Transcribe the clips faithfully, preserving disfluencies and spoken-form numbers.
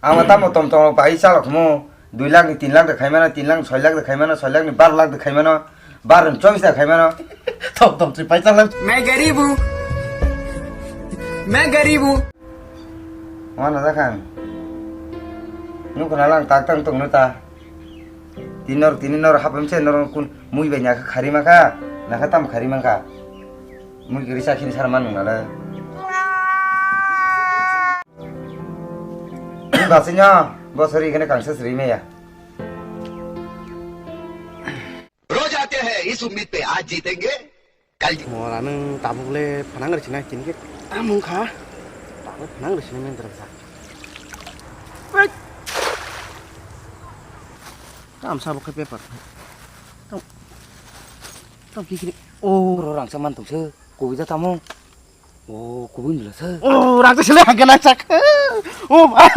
Ang tamo tom tom pai chalok mo. Dui lakh ni tin lakh de khaimano, tin lakh ni soi lakh de khaimano, soi lakh ni bar lakh de khaimano, bar ni chobis lakh khaimano. Tom tom si pai chalok. मैं गरीब हूँ, मैं गरीब हूँ। Wana dakhan. Nukuna lang tak tang tong ta. Tinor tininor hapem se nor kun mui bai nyakha khari maka. Nakha tam khari maka. Mui giri sakhin sar man nung nale. Basino bosori kene kangsa sri meya. रोज आते हैं इस उम्मीद पे, आज जीतेंगे, कल जीतेंगे। Mora nwng tabuk le phanang rwchina kini khe tamung kha. Tabuk phanang rwchina men dwrang sa. Pek. Kam sabo khe paper. Tam, tam kikini. Oh, ro rangsa man tong se. Koi da tamo. Oh, kubui nila se. Oh, rangsa sile hangke nang sak. Oh, ma.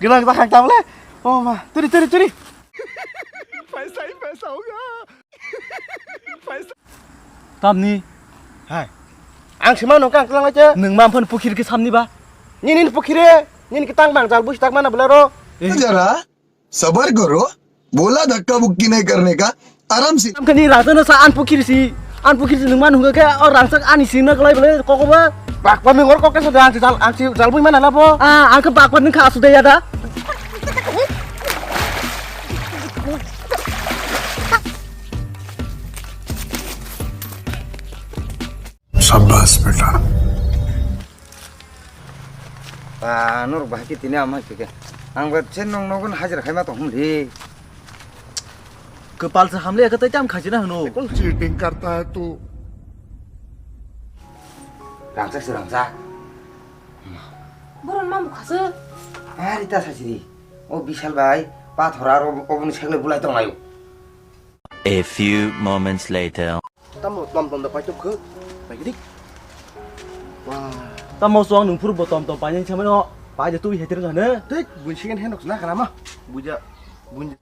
Gila kita hang tam le. Oh, ma. Turi, turi, turi. Paisa hi paisa hoga. Tamni? Hai. Ang sima nung kang tlang aja. Nung ma phone pukhir ke samni ba? Nini pukhire, nini ke tang bang jal busi tak mana belaro. जरा सबर करो, बोला धक्का मुक्की नहीं करने का, आराम से। Tamkhe ni rajano sa an pukhir si, an pukhir si nung ma nung ke o rangsak ani sina kelai belai koko ba. Bakwa mengor kok kesa ang si jal, ang si jal bui mana labo. Ah, ang ke bakwa nung kha sudah ya da. शाबाश बेटा। Ah, norok bahai khe tini ama khe khe. Ang ba chen nong nogon hajira khaima tong hum di. Kwpal se hamle khe tei tam khajina hwno. कौन चीटिंग करता है तू? Rangchak se rangchak. Boron mamu khaswk. Ari ta sachiri. O Bishal bai pathor aro oboni sekle bulai tong laio. A few moments later. Tamo tom tom da paitop khe. Pai gidi. Wah. Tamo suang nung phuru bo tom tom painani samano. Pai de tui hetir jane. Tik bun second hand na kana ma. Buja bun.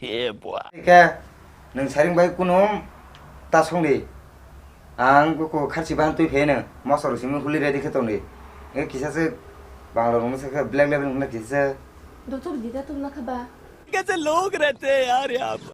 Yeah, boy. Ke nung saring bai kunum ta song di. Ang ko ko kharchi ban tui pheno. Mosor simi huli ready khe tong di. E kisa se bangla rung se black label na kisa. Doctor dida tum na khaba. कैसे लोग रहते हैं यार यहाँ पर।